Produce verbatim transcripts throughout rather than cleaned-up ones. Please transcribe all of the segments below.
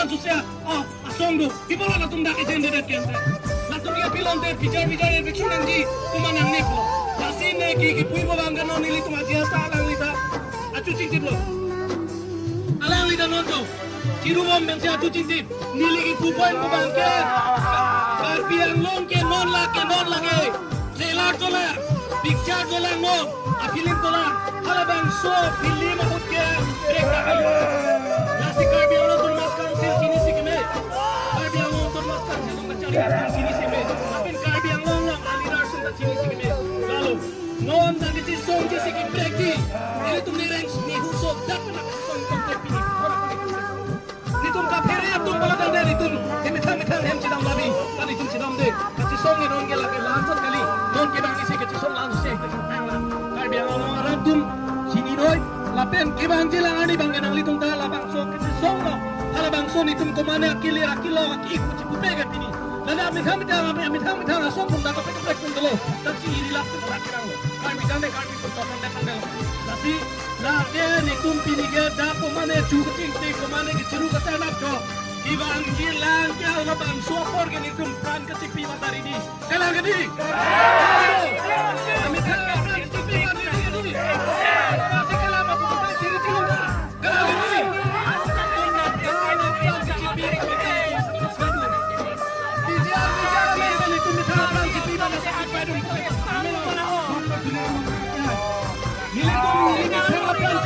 Susia, oh, asong do. Pi apot latum dak agenda det ke ante? Latum ke pilonte pijar pijar eviction nangji, komat nangne pulo. Lasi ne ke kipuji abang ke non nelitum aji asa alangli ta achu chingtiplo. Alangli ta non to chirubom pensi achu chingtip. Neli kipu point abang ke, Karbi Anglong ke non lake, non lake trailer dolang, picture dolang non, a-film dolang, halabangso film ahut ke break ta kali. Lasi Karbi Anglong Autonomous Council chinisi keme. Karbi Anglong Autonomous Council atum kachari atum chinisi keme. Lapen Karbi Anglong along a-leader atum ta chinisi keme. Lalo, non nangkachesongji si ke-break ji. Ilitum nereng ni huso dak nangkachesong kontek pini. Ora kontek pini. Netum kaphere atum bola tangte netum methang methang hem chedam labi, ta netum chedamde. Kachesong non ke lake la-anchot kali. Non ke bang isi kachesong la-anchot se. Karbi Anglong arat atum chini noi. Lapen kevangji lang ani abang ke nanglitum ta labangso kachesong lo. Halabangso netum komatne akilir akilong aki-ik pusi pupe ke pini. Lana methang methang, methang methang asong atum ta kaprek kaprek atum dolo. Ta chi iri lap se ta kirang lo. Karbi tangte Karbi atum ta tangte tangte lo. Lasi lake netum pini ke dak komatne chu kachingting, komatne kachiru kachanap chok. Kevangji lang ke halabangso apor ke netum pran kachipi matari di. Kalang ke di? Ami kan pran kachipi matari di. Lasi kalang apa pun siri chilung. Kalang ke di? Pran kachipi matari di. Bijar, bijar, amen, amen, netum methang pran kachipi matari di. Nelitum, nelitum methang pran kachipi matari di.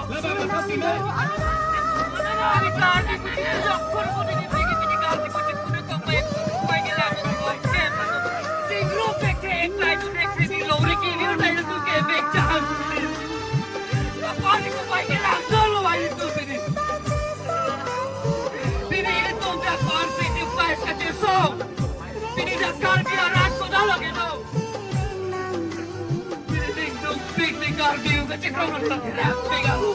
Laba, laba, sini. Pini ilitum dak pran sacrifice kachesong. Pini dak Karbi arat kodak lake do. Pini ning dukpik ning Karbi atum kachekroi lo ta therapik alo.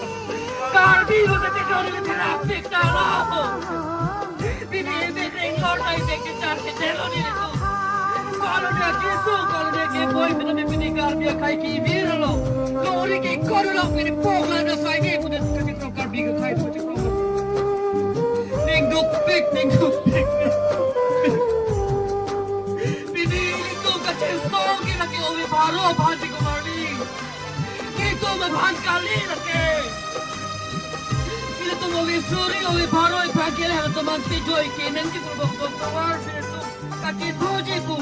Karbi atum kachekroi lo therapik ta lo. Pini ning ring lor nai ning kechar kedelo ni tu. Kalau dia kisu, kalau dia keboi, pini pini Karbi akhei kivir lo. Lori ke kodo lo pini pok la na sai ke kuda kachekroi Karbi akhei kachekroi. Ning dukpik, ning dukpik. Pini ilitum kachesong ke lake ove pharo aphan chiklo marli. Ilitum aphan kali lake. Ilitum ove suri, ove pharo aphan ke ilitum ante joi ke nangji purbok song tovar ilitum kachithuji pu.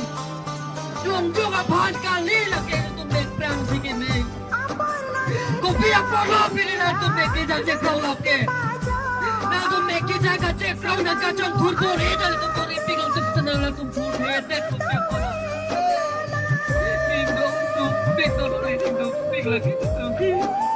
Jongjong aphan kali lake ilitum mek prang si keme. Kopi apor lo pini latum mek kejang chekroi lo ke. Latum mek kejang kachekroi nang kachongthur thur he, latum thur ipik latum tenang latum thur he, tek kopi apor lo. Ning dukpik, ning dukpik lake ilitum.